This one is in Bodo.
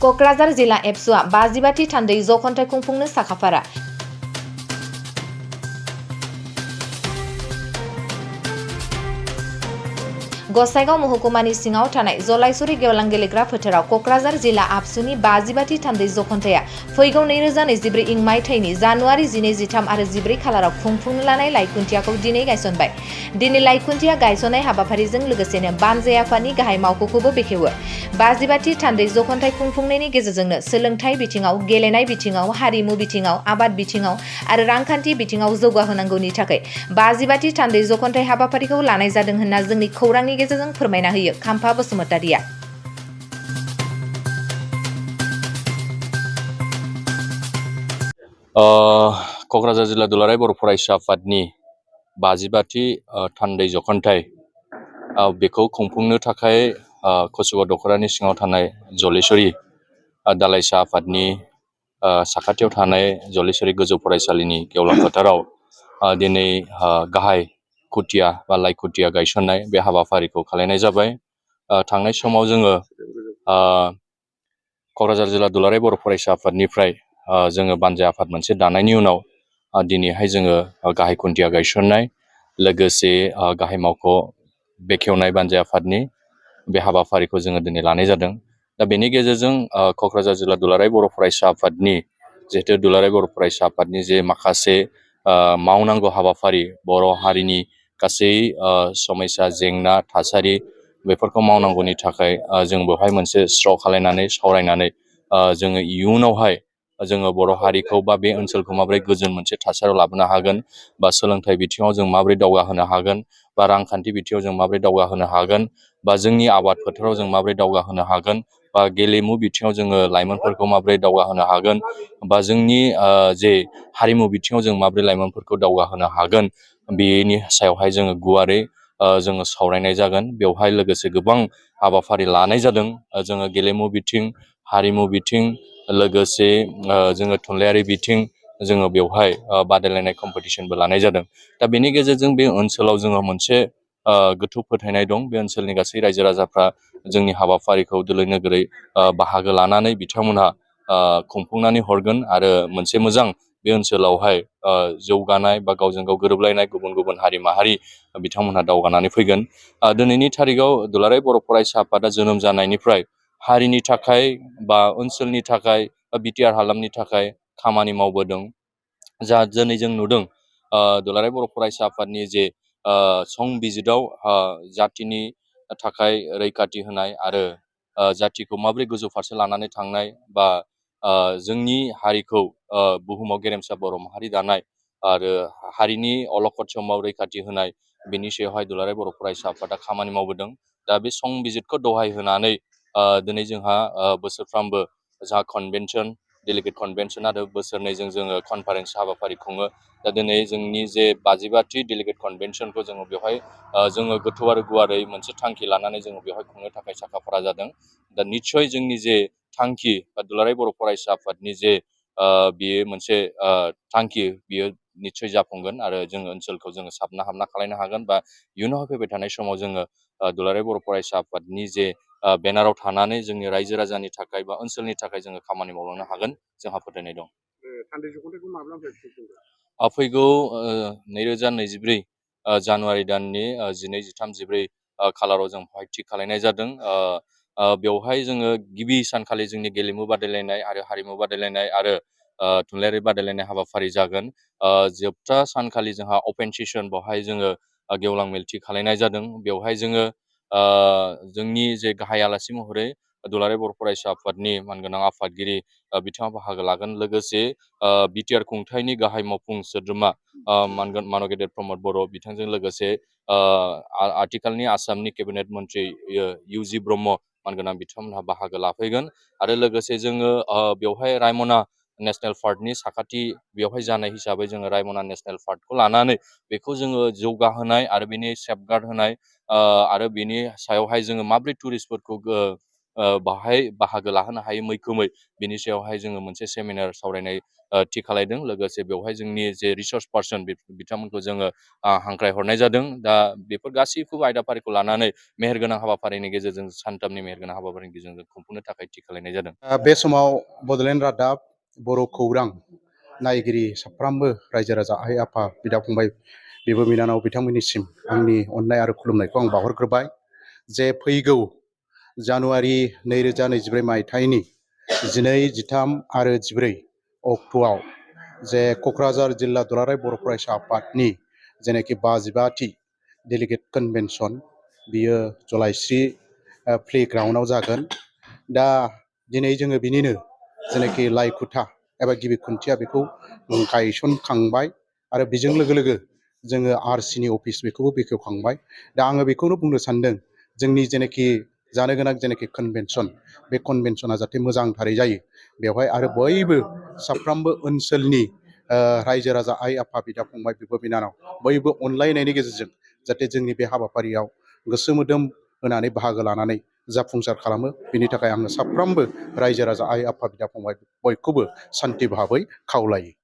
क'क्राझार जिल्ला एबसुआ 55थि थान्दै जख'न्थाइ खुंफुंनो साखाफारा। गसाइगाव महकुमानि सिङाव थानाय जलाइसुरि गेवलां गेलेग्रा फोथाराव क'क्राझार जिल्ला आबसुनि 55थि थान्दै जख'न्थाइया फैगौ 2024 इं मायथाइनि जानुवारि 12, 13 आरो 14 खालाराव खुंफुंनो लानाय लाइखुन्थियाखौ दिनै गायसनबाय। दिनै लाइखुन्थिया गायसननाय हाबाफारिजों लोगोसेनो बानजाय आफादनि गाहाय मावख'खौबो बेखेवो। 55थि थान्दै जख'न्थाइ खुंफुंनायनि गेजेरजोंनो सोलोंथाइ बिथिङाव, गेलेनाय बिथिङाव, हारिमु बिथिङाव, आबाद बिथिङाव आरो रांखान्थि बिथिङाव जौगाहोनांगौनि थाखाय 55थि थान्दै जख'न्थाइ हाबाफारिखौ लानाय जादों होनना जोंनि खौरांनि गेजेरजों फोरमायना होयो खाम्फा बसुमतारिया। क'क्राझार जिल्ला दुलाराय बर' फरायसा आफादनि 55थि थान्दै जख'न्थाइ बेखौ खुंफुंनो थाखाय कसुगाव दख'रानि सिङाव थानाय जलेश्वरी दालाइसा आफादनि साखाथियाव थानाय जलेश्वरी गोजौ फरायसालिनि गेवलां फोथाराव दिनै गाहाय खुथिया बा लाइखुथिया गायसननाय बे हाबाफारिखौ खालायनाय जाबाय। थांनाय समाव जोङो क'क्राझार जिल्ला दुलाराय बर' फरायसा आफादनिफ्राय जोङो बानजाय आफाद मोनसे दानायनि उनाव दिनैहाय जोङो गाहाय खुन्थिया गायसननाय लोगोसे गाहाय मावख' बेखेवनाय बानजाय आफादनि बे हाबाफारिखौ जोङो दिनै लानाय जादों। दा बेनि गेजेरजों क'क्राझार जिल्ला दुलाराय बर' फरायसा आफादनि जिहेतु दुलाराय बर' फरायसा आफादनि जे माखासे मावनांगौ हाबाफारि बर' हारिनि गासै समयसा जेंना थासारि बेफोरखौ मावनांगौनि थाखाय जों बेवहाय मोनसे स्र' खालायनानै सावरायनानै जोङो इयुनावहाय जोङो बर' हारिखौ बा बे ओनसोलखौ माबोरै गोजोन मोनसे थासारियाव लाबोनो हागोन बा सोलोंथाइ बिथिङाव जों माबोरै दावगाहोनो हागोन बा रांखान्थि बिथिङाव जों माबोरै दावगाहोनो हागोन बा जोंनि आबाद फोथाराव जों माबोरै दावगाहोनो हागोन बा गेलेमु बिथिङाव जोङो लाइमोनफोरखौ माबोरै दावगाहोनो हागोन बा जोंनि जे हारिमु बिथिङाव जों माबोरै लाइमोनफोरखौ दावगाहोनो हागोन बेनि सायावहाय जोङो गुवारै जोङो सावरायनाय जागोन। बेवहाय लोगोसे गोबां हाबाफारि लानाय जादों। जोङो गेलेमु बिथिं, हारिमु बिथिं लोगोसे जोङो थुनलाइयारि बिथिं जोङो बेवहाय बादायलायनाय कम्पिटिसनबो लानाय जादों। दा बेनि गेजेरजों बे ओनसोलाव जोङो मोनसे गोथौ फोथायनाय दं। बे ओनसोलनि गासै रायजो राजाफ्रा जोंनि हाबाफारिखौ दोलै नोगोरै बाहागो लानानै बिथांमोनहा खुंफुंनानै हरगोन आरो मोनसे मोजां बे ओनसोलावहाय जौगानाय बा गावजों गाव गोरोबलायनाय गुबुन गुबुन हारि माहारि बिथांमोनहा दावगानानै फैगोन। दिनैनि थारिखआव दुलाराय बर' फरायसा आफादा जोनोम जानायनिफ्राय हारिनि थाखाय बा ओनसोलनि थाखाय बा बिटिआर हालामनि थाखाय खामानि मावबोदों। जा दिनै जों नुदों दुलाराय बर' फरायसा आफादनि जे संबिजिताव जाथिनि थाखाय रैखाथि होनाय आरो जाथिखौ माबोरै गोजौ फारसे लानानै थांनाय बा जोंनि हारिखौ बुहुमाव गेरेमसा बर' माहारि दानाय आरो हारिनि अलखद समाव रैखाथि होनाय बेनि सायावहाय दुलाराय बर' फरायसा आफादा खामानि मावबोदों। दा बे संबिजितखौ दहाय होनानै दिनै जोंहा बोसोरफ्रामबो जा कनभेनसन डेलिगेट कनभेनसन आरो बोसोरनैजों जोङो कनफारेन्स हाबाफारि खुङो। दा दिनै जोंनि जे 55थि डेलिगेट कनभेनसनखौ जोङो बेवहाय जोङो गोथौ आरो गुवारै मोनसे थांखि लानानै जोङो बेवहाय खुंनो थाखाय साखाफारा जादों। दा निस्सय जोंनि जे थांखि बा दुलाराय बर' फरायसा आफादनि जे बियो मोनसे थांखि बियो निस्सय जाफुंगोन आरो जोङो ओनसोलखौ जोङो साबना हामना खालायनो हागोन बा इयुनाव फैबाय थानाय समाव जोङो दुलाराय बर' फरायसा आफादनि जे बेनाराव थानानै जोंनि रायजो राजानि थाखाय बा ओनसोलनि थाखाय जोङो खामानि मावलांनो हागोन जोंहा फोथायनाय दं। थान्दै जख'न्थाइखौ माब्लानिफ्राय खुंफुंगोन? फैगौ 2024 जानुवारि दाननि 12, 13, 14 खालाराव जों बेवहाय थि खालायनाय जादों। बेवहाय जोङो गिबि सानखालि जोंनि गेलेमु बादायलायनाय आरो हारिमु बादायलायनाय आरो थुनलाइयारि बादायलायनाय हाबाफारि जागोन। जोबथा सानखालि जोंहा अपेन सेसन बेवहाय जोङो गेवलां मेल थि खालायनाय जादों। बेवहाय जोङो जोंनि जे गाहाय आलासि महरै दुलाराय बर' फरायसा आफादनि मानगोनां आफादगिरि बिथाङा बाहागो लागोन। लोगोसे बिटिआर खुंथायनि गाहाय मावफुं सोद्रोमा मानगोनां गेदेर प्रमद बर' बिथांजों लोगोसे आथिखालनि आसामनि केबिनेट मन्त्रि इउजि ब्रह्म मानगोनां बिथांमोनहा बाहागो लाफैगोन आरो लोगोसे जोङो बेवहाय रायमना नेसनेल पार्कनि साखाथि बेवहाय जानाय हिसाबै जोङो रायमना नेसनेल पार्कखौ लानानै बेखौ जोङो जौगाहोनाय आरो बेनि सेफगार्ड होनाय आरो बेनि सायावहाय जोङो माबोरै टुरिस्टफोरखौ बाहाय बाहागो लाहोनो हायो मैखोमै बिनि सायावहाय जोङो मोनसे सेमिनार सावरायनाय थि खालायदों। लोगोसे बेवहाय जोंनि जे रिसर्स पार्सन बिथांमोनखौ जोङो हांख्राय हरनाय जादों। दा बेफोर गासैखौबो आयदाफारिखौ लानानै मेहेरगोनां हाबाफारिनि गेजेरजों सानथामनि मेहेरगोनां हाबाफारिनि गेजेरजों खुंफुंनो थाखाय थि खालायनाय जादों। बे समाव बड'लेण्ड रादाब, बर' खौरां नायगिरि साफ्रोमबो रायजो राजा, आइ आफा, बिदा फंबाय, बिब' बिनानाव बिथांमोननिसिम आंनि अननाय आरो खुलुमनायखौ आं बावहरग्रोबाय। जे फैगौ जानुवारि 2024 मायथाइनि 12, 13 आरो 14 अक्ट'आव जे क'क्राझार जिल्ला दुलाराय बर' फरायसा आफादनि जेनाखि 55थि डेलिगेट कनभेनसन, बियो जलाइस्रि प्लेग्राउन्डआव जागोन। दा दिनै जोङो बिनिनो जेनाखि लाइखुथा एबा गिबि खुन्थिया बेखौ गायसनखांबाय आरो बेजों लोगो लोगो जोङो आरसिनि अफिस बेखौबो बेखेवखांबाय। दा आङो बेखौनो बुंनो सानदों, जोंनि जेनाखि जानो गोनां जेनाखि कनभेनसन, बे कनभेनसना जाहाथे मोजांथारै जायो। बेवहाय आरो बयबो साफ्रोमबो ओनसोलनि रायजो राजा, आइ आफा, बिदा फंबाय, बिब' बिनानाव बयबो अनलायनायनि गेजेरजों जाहाथे जोंनि बे हाबाफारियाव गोसो मोदोम होनानै बाहागो लानानै जाफुंसार खालामो। बिनि थाखाय आङो साफ्रोमबो रायजो राजा, आइ आफा, बिदा फंबाय बयखौबो सान्थि भाबै खावलायो।